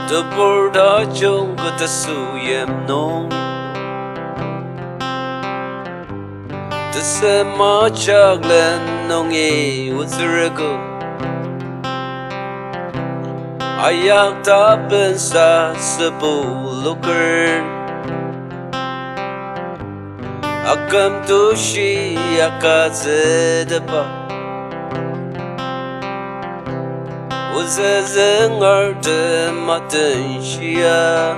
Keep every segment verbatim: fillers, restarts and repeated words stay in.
Tebur tajung kü tesu yim nung, tesem ajak len nungi otsürko. Ayak tapensa sübu loker, aküm tushi akatsütepa. Ozü züngar tema tenshia,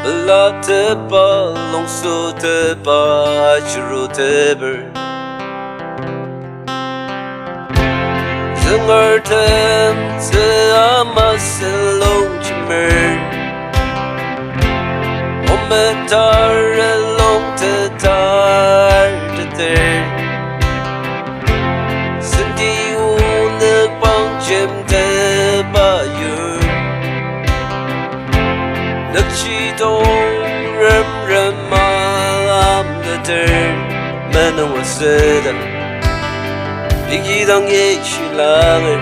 pelatepa, longsutepa, chiruteper. Züngartem tsü ama sen longjemer, omen tare longtetar teter. Senti onük pangjemtepa yur, nükjidong remrem alamteter, menung asüda, pigidang ye shilanger.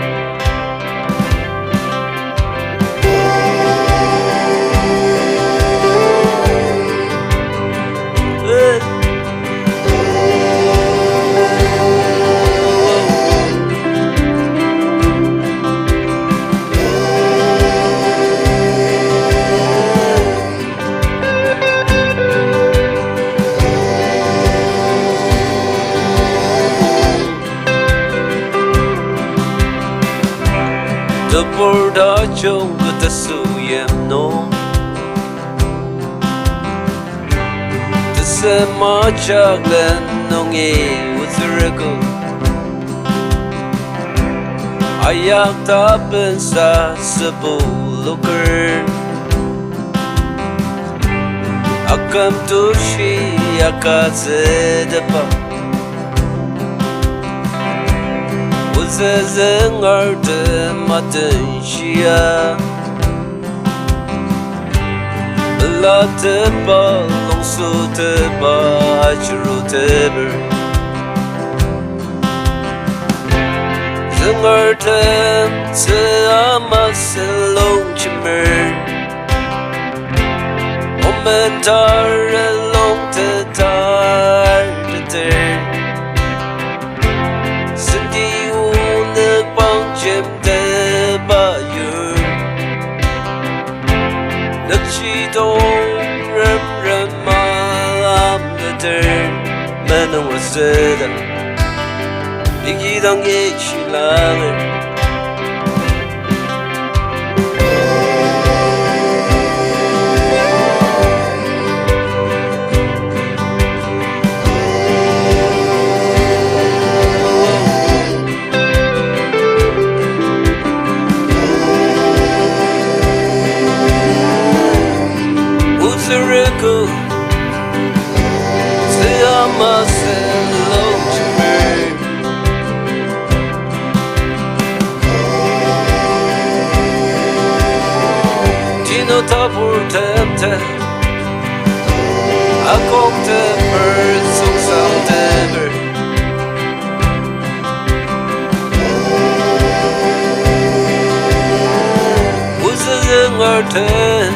Tebur tajung kü tesu yim nung, tesem ajak len nungi otsürko. Ayak tapensa sübu loker, aküm tushi akatsütepa. Ozü züngartem atenshia, pelatepa, longsutepa, chiruteper. Züngartem tsü ama sen longjemer, omen tare longtetar teter. Senti onük pangjemtepa yur, nükjidong remrem alamteter, menung asüda, pigidang ye shilanger. Otsürko, tsü ama sen longjemer. Tino tabur temte, akok teper, songsang teper. Ozü züngartem